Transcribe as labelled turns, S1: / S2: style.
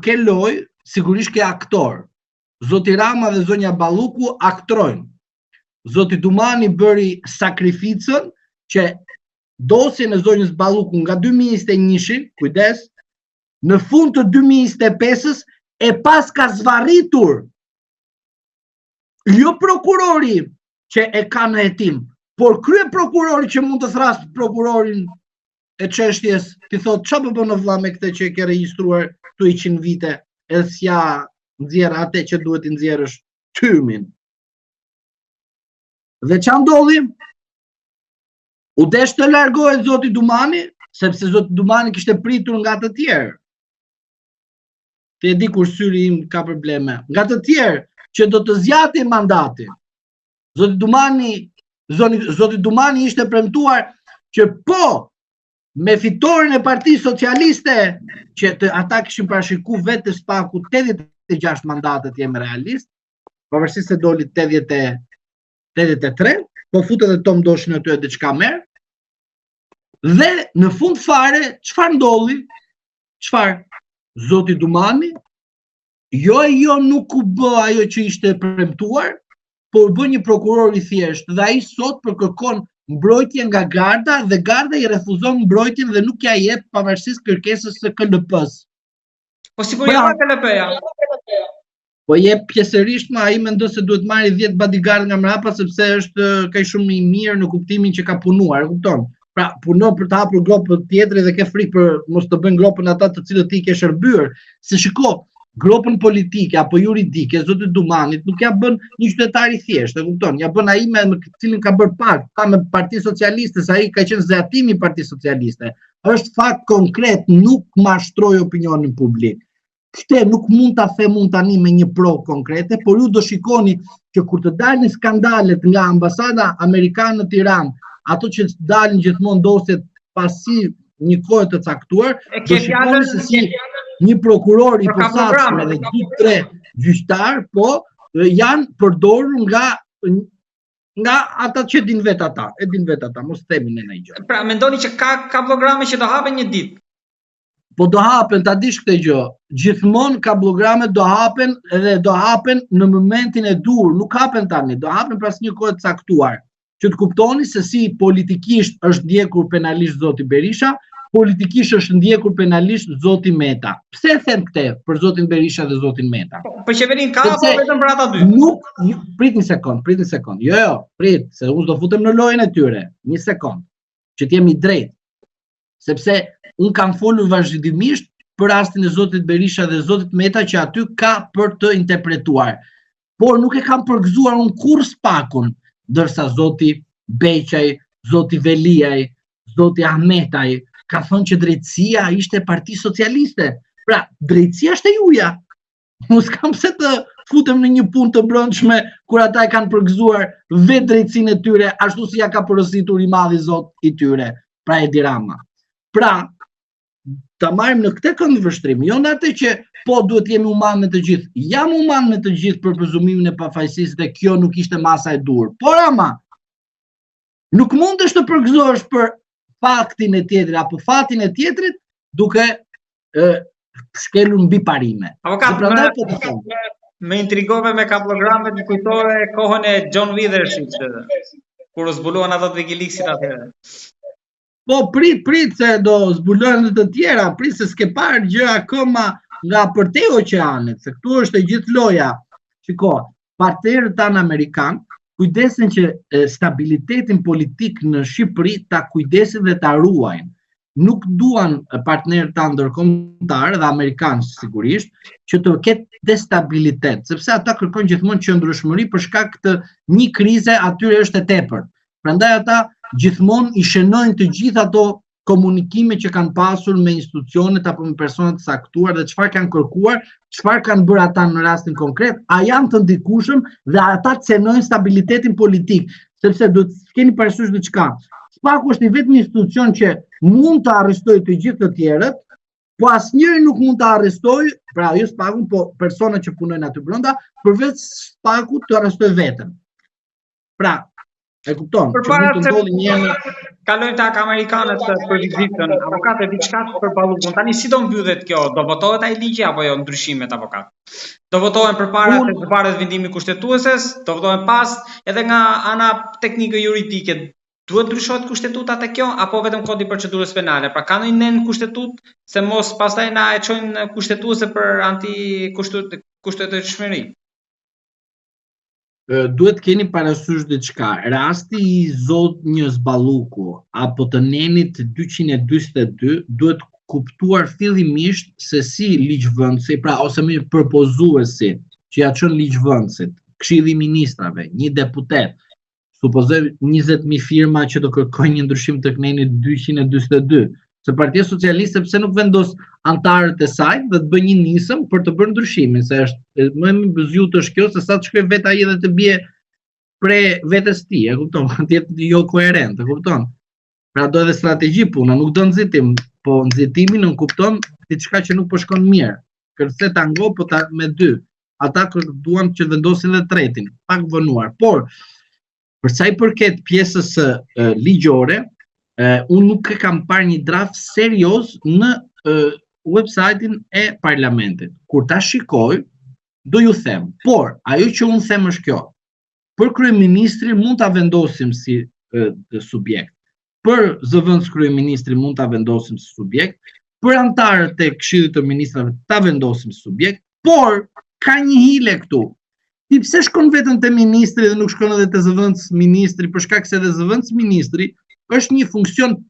S1: Kur ke lojë, sigurisht ke aktor. Zoti Rama dhe zonja Balluku aktrojnë. Zoti Dumani bëri sakrificën që dosjen e zonjës Balluku nga 2021-shi, kujdes, në fund të 2025-ës e paska zvarritur jo prokurori që e ka në hetim, por kryeprokurori që mund të thrasë prokurorin e çështjes, t'i thotë ça po bën o vlla me këtë që e ke regjistruar këtu e 100 vite, edhe s'ia nxjerr atë që duhet t'i nxjerrësh tymin. Dhe ça ndodhi? U desh të largohet zoti Dumani, sepse zoti Dumani kishte pritur nga të tjerë. Ti e di kur syri im ka probleme. Nga të tjerë që do të zgjati mandatin. Zoti Dumani, zoni, zoti Dumani ishte premtuar që po me fitoren e Partisë Socialiste që të, ata kishin parashiku vetë së paku 86 mandate të jemi realist, pavarësisht se doli 80 83, po fut edhe Tom Doshin aty e diçka merr. Dhe në fund fare, çfarë ndodhi? Çfarë? Zoti Dumani jo e jo nuk u bë ajo që ishte premtuar, por u bë një prokuror i thjeshtë dhe ai sot po kërkon mbrojtje nga garda dhe garda i refuzon mbrojtjen dhe nuk ja jep pavarësisht kërkesës së KLP-së.
S2: Po sikur ja pra, KLP-ja.
S1: Po jep pjesërisht ma ai mendon se duhet marrë 10 bodyguard nga mbrapa sepse është kaq shumë i mirë në kuptimin që ka punuar, e kupton? Pra, punon për të hapur gropën tjetrit dhe ke frikë për mos të bëjnë gropën ata të cilët ti ke shërbyer. Se shiko, gropën politike apo juridike zotit Dumanit nuk ja bën një qytetar i thjeshtë, e kupton? Ja bën ai me të cilin ka bërë pakt, ka me Partinë Socialiste, se ai ka qenë zgjatimi i Partisë Socialiste. Është fakt konkret, nuk mashtroj opinionin publik. Këtë nuk mund ta them unë tani me një provë konkrete, por ju do shikoni që kur të dalin skandalet nga ambasada amerikane në Tiranë, ato që dalin gjithmonë dosjet pasi një kohe të caktuar, do shikoni se si një prokuror i posaçëm dhe dy tre gjyqtar, po janë përdorur nga nga ata që din vet ata, e din vet ata, mos themi ne ndonjë
S2: gjë. Pra mendoni që ka kabllograme që do hapen një ditë?
S1: Po do hapen, ta dish këtë gjë. Gjithmonë kabllogramet do hapen dhe do hapen në momentin e duhur, nuk hapen tani, do hapen pas një kohe të caktuar. Që të kuptoni se si politikisht është ndjekur penalisht zoti Berisha, politikisht është ndjekur penalisht zoti Meta. Pse e them këtë për zotin Berisha dhe zotin Meta?
S2: Po, për qeverinë ka apo vetëm për ata
S1: dy? Nuk, prit një sekond, prit një sekond. Jo, jo, prit, se unë s'do futem në lojën e tyre. Një sekond. Që të jem i drejtë. Sepse unë kam folur vazhdimisht për rastin e zotit Berisha dhe zotit Meta që aty ka për të interpretuar. Por nuk e kam përgëzuar unë kurrë SPAK-un, ndërsa zoti Beqaj, zoti Veliaj, zoti Ahmetaj ka thënë që drejtësia ishte parti socialiste. Pra, drejtësia është e juaja. Unë s'kam pse të futem në një punë të brendshme kur ata e kanë përgëzuar vetë drejtësinë e tyre, ashtu si ja ka porositur i madhi Zot i tyre, pra Edi Rama. Pra, ta marrim në këtë këndvështrim, jo në atë që po duhet të jemi human me të gjithë. Jam human me të gjithë për prezumimin e pafajësisë dhe kjo nuk ishte masa e duhur. Por ama, nuk mundesh të përgëzohesh për faktin e tjetrit apo fatin e tjetrit duke e, shkelur mbi
S2: parime. Avokat, prandaj po të them. Më intrigove me kabllogramet, më kujtove kohën e John Withersit, kur u zbuluan ato të Wikileaksit atëherë.
S1: Po prit, prit se do zbulohen edhe të tjera, prit se s'ke parë gjë akoma nga përtej oqeanit, se këtu është e gjithë loja. Shiko, partnerët tanë amerikanë kujdesen që stabilitetin politik në Shqipëri ta kujdesin dhe ta ruajnë. Nuk duan partnerët tanë ndërkombëtarë dhe amerikanë sigurisht që të ketë destabilitet, sepse ata kërkojnë gjithmonë qëndrueshmëri për shkak të një krize atyre është e tepërt. Prandaj ata gjithmonë i shënojnë të gjitha ato komunikime që kanë pasur me institucionet apo me persona të caktuar dhe çfarë kanë kërkuar, çfarë kanë bërë ata në rastin konkret, a janë të ndikueshëm dhe ata cenojnë stabilitetin politik, sepse duhet të keni parasysh diçka. SPAK-u është i vetmi institucion që mund të arrestojë të gjithë të tjerët, po asnjëri nuk mund të arrestojë, pra jo SPAK-un, po persona që punojnë aty brenda, përveç SPAK-ut të arrestojë veten. Pra, E kupton?
S2: Përpara se ndodhi një herë kalojmë tek amerikanët për vizitën, avokat e diçka për Ballukun. Tani si do mbyllet kjo? Do votohet ai ligji apo jo ndryshimet avokat? Do votohen përpara se të zbardhet vendimi i kushtetueses, do votohen pas, edhe nga ana teknike juridike. Duhet ndryshohet kushtetuta te kjo apo vetëm kodi i procedurës penale? Pra ka ndonjë nen kushtetutë se mos pastaj na e çojnë kushtetuese për anti kushtetutshmëri.
S1: Duhet të keni parasysh diçka. Rasti i zonjës Balluku apo të nenit 242 duhet kuptuar fillimisht se si ligjvënësi, pra ose më propozuesi që ja çon ligjvënësit, Këshilli i Ministrave, një deputet, supozoj 20.000 firma që do kërkojnë një ndryshim të nenit 242, se Partia Socialiste pse nuk vendos anëtarët e saj dhe të bëjë një nisëm për të bërë ndryshimin, se është më e bëzjut është kjo se sa të shkojë vetë ai dhe të bie pre vetes tij, e kupton, të jetë jo koherent, e kupton. Pra do edhe strategji puna, nuk do nxitim, po nxitimi nënkupton diçka që nuk po shkon mirë. Kërce tango po ta me dy. Ata duan që vendosin dhe tretin, pak vonuar. Por për sa i përket pjesës së ligjore, unë nuk e kam parë një draft serioz në website-in e parlamentit. Kur ta shikoj, do ju them. Por ajo që unë them është kjo. Për kryeministrin mund ta vendosim si subjekt. Për zëvendës kryeministrin mund ta vendosim si subjekt, për anëtarët e Këshillit të Ministrave ta vendosim si subjekt, por ka një hile këtu. Ti pse shkon vetëm te ministri dhe nuk shkon edhe te zëvendës ministri, për shkak se edhe zëvendës ministri është një funksion politik.